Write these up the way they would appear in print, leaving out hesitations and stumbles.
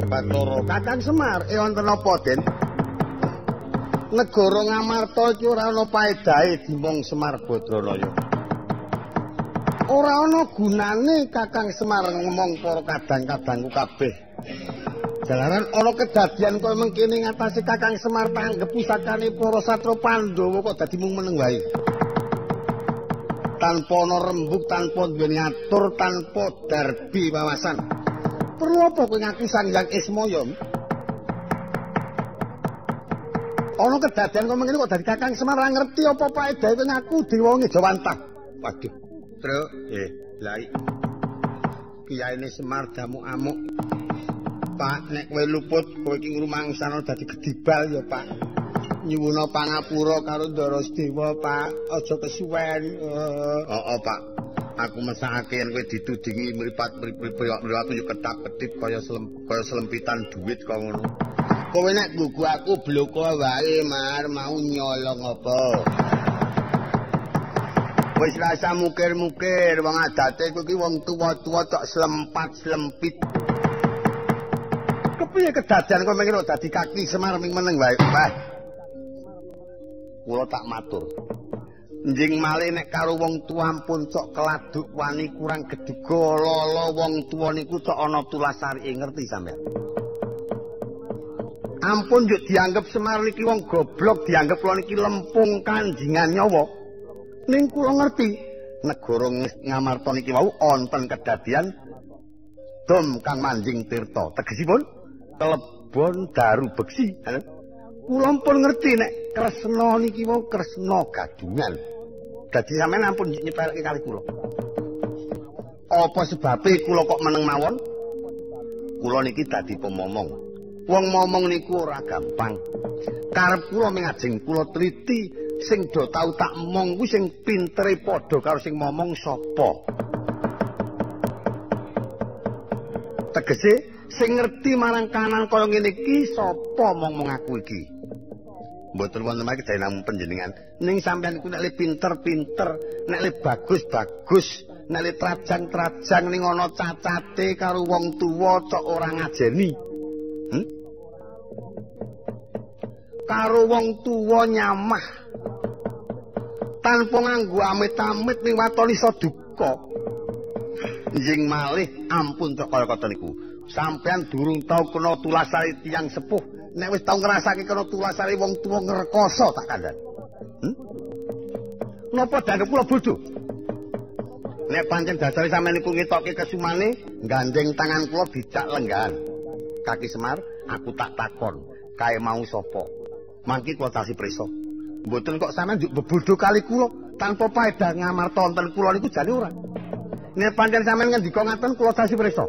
Bathara Kakang Semar, wonten apa, Den? Negara Ngamarta iki ora ana paedahe dimong Semar Badranaya. Ora ana gunane Kakang Semar ngomong para kadang-kadangku kabeh. Jalaran ana kedadian kaya mengkene ngatasé Kakang Semar tanggep pusakane para satra Pandhawa kok dadi mung meneng wae. Tanpa ana rembug, tanpa duwe ngatur, tanpa darbi wawasan. Perlu apa kowe ngaku Sang Hyang Ismaya? Ana kedadean kok mengene kok dadi Kakang Semar ora ngerti apa paedahe kowe ngaku dewa ngejawantah. Waduh, Truk, lha kiyaine Semar damu amuk. Pak, nek kowe luput kowe iki ngrumangsana dadi gedibal ya, Pak. Nyuwuna pangapura karo Ndara Sedewa, Pak. Aja kesuwen. Heeh, Pak. Aku mesakake yen kowe ditudingi mripat mripat yo ketap-ketip kaya selempitan duit kaya ngono. Kowe nek gugu aku bloko wae, Mar, mau nyolong apa? Wis rasa mukir-mukir wong adate kowe iki wong tuwa-tuwa tok selempat-selempit. Kepiye kedadean kowe mengko dadi kaki Semar ming meneng wae? Wah. Kula tak matur. Njing malih nek karo wong tuwa ampun cok keladuk wani kurang geduga lala wong tuwa niku cok ana tulasarike ngerti sampeyan. Ampun njuk dianggep Semar niki wong goblok, dianggep kula niki lempung kanjingan nyawa. Ning kula ngerti negara Ngamarta niki wau wonten kedadian dom kang manjing tirta. Tegesipun kelebon daru beksi. Kula pun ngerti nek Kresna niki wau Kresna gadungan. Dadi sampeyan ampun nyepeleke kali kula. Apa sebabe kula kok meneng mawon? Kula niki dadi pemomong. Wong momong niku ora gampang. Karep kula ming ajeng kula teliti sing do tau tak mong kuwi sing pintere padha karo sing momong sapa. Tegese sing ngerti marang kanan kaya ngene iki sapa mong-mong aku iki. Mboten wonten mriki dene namung panjenengan. Ning sampeyan iku nek le pinter-pinter, nek le bagus-bagus, nek le trajang-trajang ning ana cacate karo wong tuwa cok ora ngajeni. Karo wong tuwa nyamah. Tanpa nganggo amit-amit ning waton iso duka. Njing malih ampun cok kaya kata niku. Sampeyan durung tau kena tulasare tiyang sepuh. Nek wis tau ngrasake kena tulasare wong tuwa ngrekoso tak kandhani. Napa dianggep kula bodho? Nek pancen dasare sampeyan niku ngetokke kesumane, gandeng tangan kula dijak lenggahan. Kaki Semar, aku tak takon, kae mau sapa? Mangki kula tasih prisa. Mboten kok sampeyan njuk bebodho kali kula tanpa paedah Ngamarta wonten kula niku jane ora. Nek pancen sampeyan ngendika ngaten kula tasih prisa.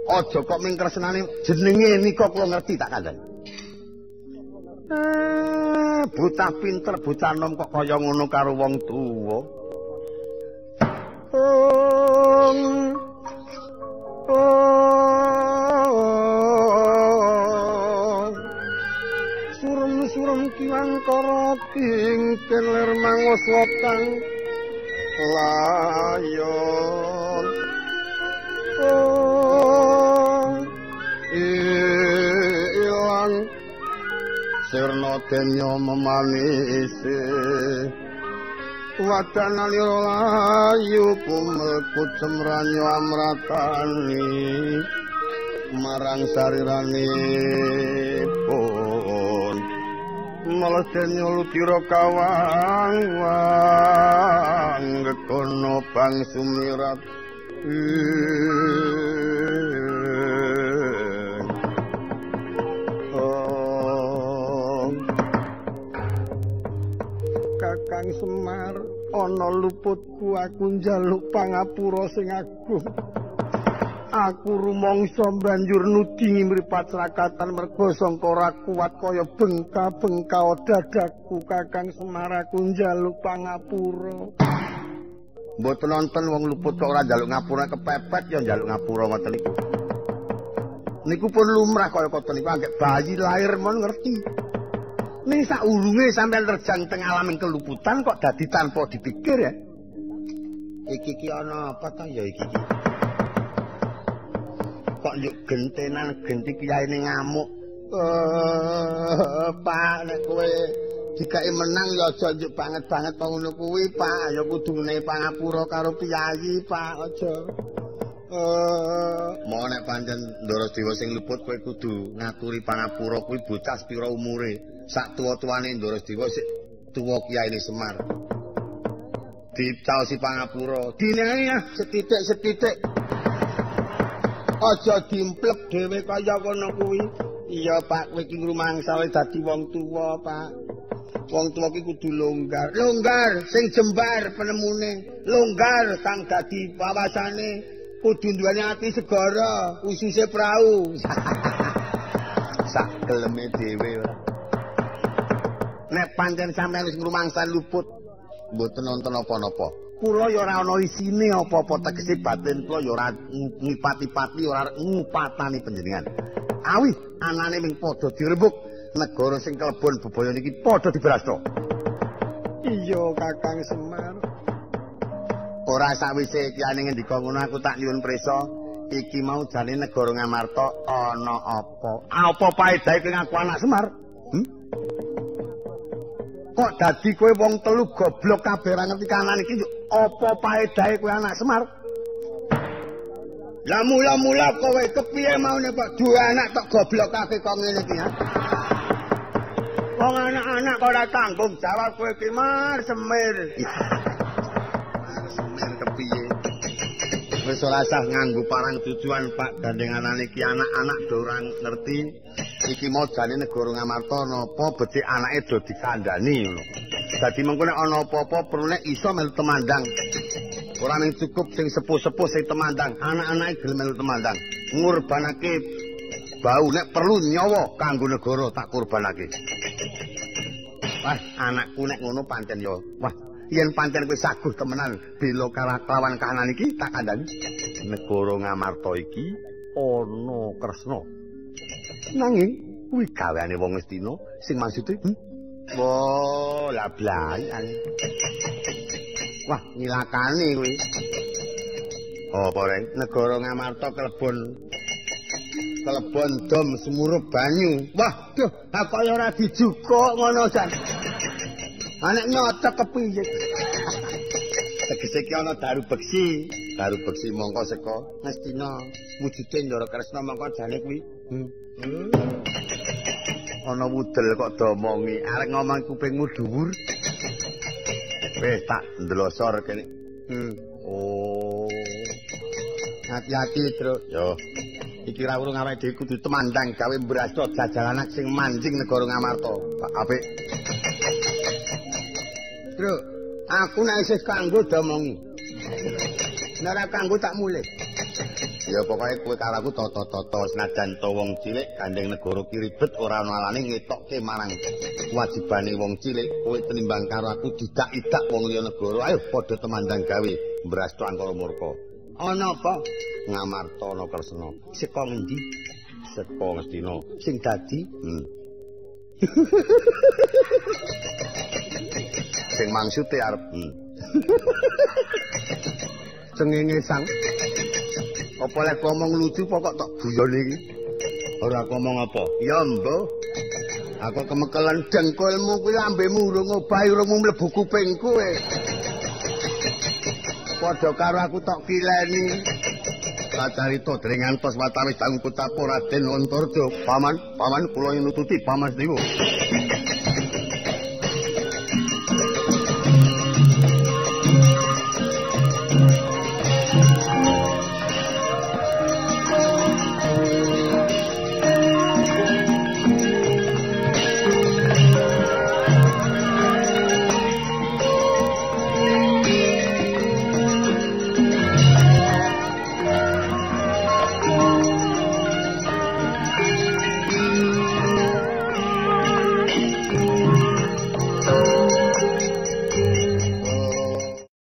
Aja kok ming kresnane jenenge nika kula ngerti tak kandhani. Bocah pinter, bocah nom kok kaya ngono karo wong tuwa. Surem-surem kiwangkara king lir mangoswa kang layon. Ilang sirna denya memanise wadanalira layu kumlekut semranyo amratani marang sariranipun males denya ludira kawang wang gegono bang sumirat. Kakang Semar, ana luputku aku njaluk pangapura sing agung. Aku rumangsa banjur nudingi mripat srakatan merga sangka ora kuat kaya bengka-bengka dadaku. Kakang Semar, aku njaluk pangapura. Mboten nonton wong luput kok ora njaluk ngapura, kepepet ya njaluk ngapura ngoten niku. Niku pun lumrah kaya ngoten niku, anggek bayi lahir mon ngerti. Ning saurunge sampeyan terjang teng alaming keluputan kok dadi tanpa dipikir ya. Iki ki ana apa ta ya iki ki? Kok njuk gentenan genti kiyaine ngamuk. Pak, nek kowe dikai menang ya aja njuk banget-banget ngono kuwi, Pak. Ya kudu menehi pangapura karo piyayi, Pak, aja. Mau nek pancen Ndara Dewa sing luput kowe kudu ngaturi pangapura kuwi bocah pira umure. Sak tuwa-tuwane Ndara Dewa sik tuwa kiyaine Semar. Dicaosi pangapura. Dinehi ah sethithik-sethithik. Aja dimplek dhewe kaya ngono kuwi. Iya, Pak, kowe iki ngrumangsa wae dadi wong tuwa, Pak. Wong tuwa ki kudu longgar. Longgar sing jembar penemune, longgar kang dadi wawasane. Kudu duweni ati segara, ususe prau. Sak geleme dhewe ora. Nek pancen sampeyan wis ngrumangsa luput, mboten nonton apa-apa. Kula ya ora ana isine apa-apa, tegese batin kula ya ora ngipati-pati, ora ngupatani panjenengan. Awih anane ming padha dirembug, negara sing kelebon bebaya niki padha dibrasta. Iya, Kakang Semar. Ora sawise kiyane ngendika ngono aku tak nyuwun prisa, iki mau jane negara Ngamarta ana apa? Apa paedahe kowe ngaku anak Semar? Kok dadi kowe wong telu goblok kabeh ora ngerti kanan iki apa paedahe kowe anak Semar? Lah mula-mula kowe kepiye maune kok duwe anak tok goblokake kok ngene iki ya? Wong anak-anak kok ora tanggung jawab kowe iki Mar Semir. Mar Semir kepiye? Wis ora usah nganggo parang tujuan Pak, gandenganane iki anak-anak do ora ngerti. Iki mau jane negara Ngamarta napa becik anake do dikandani ngono. Dadi mengko nek ana apa-apa perlu nek iso melu temandang. Ora mung cukup sing sepuh-sepuh sing temandang, anak-anake gelem melu temandang. Ngurbanake bau nek perlu nyawa kanggo negara tak kurbanake. Wah, anakku nek ngono pancen yo. Wah, yen pancen kowe saguh temenan bela kelawan kahanan iki tak kandhani. Negara Ngamarta iki ana Kresna. Nanging kuwi gaweane wong Ngastina sing maksude wah, lah blayan. Wah, nyilakane kuwi. Apa reng? Negara Ngamarta kelebon dom sumurup banyu. Wah, duh, kaya ora dijukuk ngono jan. Anek nyocok kepiye? Tegese iki ana daru beksi, daru beksi mongko saka Ngastina wujude Ndara Kresna mongko jane kuwi. Ana wudel kok domongi, arek ngomong kupingmu dhuwur. Wis tak ndlosor kene. Oh. Hati-hati, Truk. Yo. Iki ra urung awake dhewe kudu temandang gawe mbrasta jajalanak sing manjing negara Ngamarta. Pak apik. Truk, aku nek isih kanggo domongi. Nek ora kanggo tak mulih. Ya pokoke kowe karo aku tata-tata senajan to wong cilik gandeng negara ki ribet ora ana alane ngetokke marang kewajibane wong cilik kowe tenimbang karo aku didak-idak wong liya negara ayo padha temandang gawe mbrasta angkara murka. Ana apa? Ngamarta ana Kresna. Saka ngendi? Saka Ngastina. Sing dadi? Sing mangsute arep. Cengenge sang. Apa lek ngomong lucu pokok tok guyone iki? Ora ngomong apa? Ya mbuh. Aku kemekelen dengkulmu kuwi lambemu urung obah urung mlebu kupingku kowe. Padha karo aku tok kileni. Sacarita dring ngantos watawis dangu kutapo Raden Antarja. Paman, paman kula nututi paman Dewa.